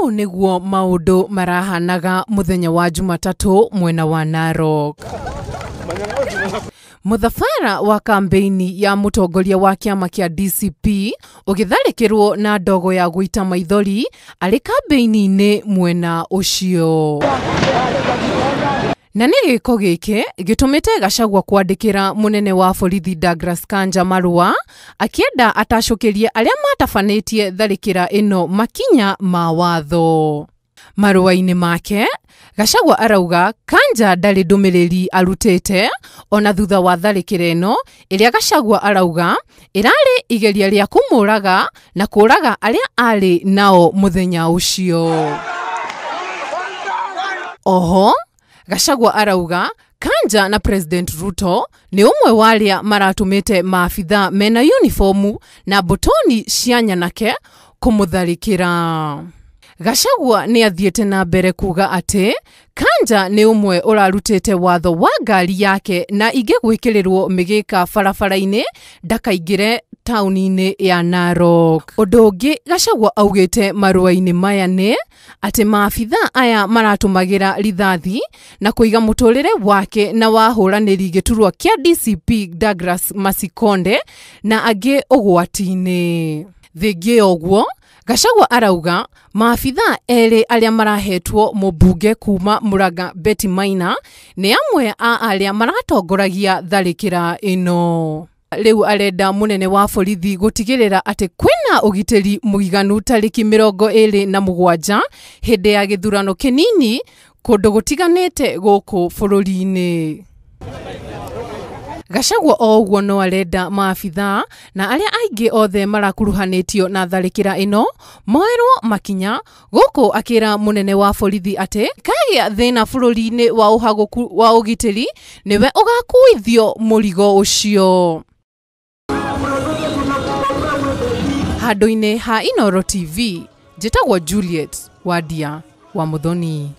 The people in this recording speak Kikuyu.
Ũũ nĩguo maũndũ marahanaga mũthenya wa Jumatatũ mwena wa Narok. Mũthabara wa kambeini ya mũtongoria wa kĩama kĩa DCP ũgĩtharĩkĩrwo na ndogo ya gũita maithori arĩ kambeini-inĩ mwena ũcio. Na nĩ gĩko gĩkĩ gĩtũmĩte Gachagua kwandĩkĩra mũnene wa borithi Douglas Kanja marũa akĩenda atacũkĩrie arĩa matabanĩtie tharĩkĩra ĩno makinya ma watho. Marũa-inĩ make, Gachagua arauga Kanja ndarĩ ndũmĩrĩri arutĩte ona thutha wa tharĩkĩra ĩno ĩrĩa Gachagua arauga ĩrarĩ igeria rĩa kũmũraga na kũraga arĩa arĩ nao mũthenya ũcio. Oho, Gachagua arauga Kanja na President Ruto nĩ ũmwe wa arĩa maratũmĩte maabitha mena uniformu na mbũtoni cia nyanake kũmũtharĩkĩra. Gachagua nĩ athiĩte na mbere kuga atĩ Kanja nĩ ũmwe ũrarutĩte watho wa ngari yake na ingĩ gwĩkĩrĩrwo mĩgĩka barabara-inĩ ndakaingĩre taũni-inĩ ya Narok. Ũndũ ũngĩ Gachagua augĩte marũa-inĩ maya nĩ atĩ maabitha aya maratũmagĩra rithathi na kũiga mũtũrĩre wake na wa ahũranĩri gĩturwa kĩa DCP Douglas Masikonde na angĩ ũgwati-inĩ. Thengia ya ũguo, Gachagua arauga maabitha erĩ arĩa marahetwo mũmbunge kuma Murang'a Betty Maina nĩ amwe a arĩa maratongoragia tharĩkĩra ĩno. Rĩu arenda mũnene wa borithi gũtigĩrĩra atĩ kwĩna ũgitĩri mũiganu tarĩki 27 hĩndĩ ya gĩthurano kĩnini kũndũ gũtiganĩte gũkũ bũrũri-inĩ. Gachagua o ũguo no arenda maabitha na arĩa aingĩ othe marakuruhanĩtio na tharĩkĩra ĩno moerwo makinya, gũkũ akĩra mũnene wa borithi atĩ kagĩa thĩna bũrũri-inĩ wa ũhagũku wa ũgitĩri nĩwe ũgakuithio mũrigo ũcio. Handũ-inĩ ha Inooro TV, njĩtagwo Juliet Wandia wa Muthoni.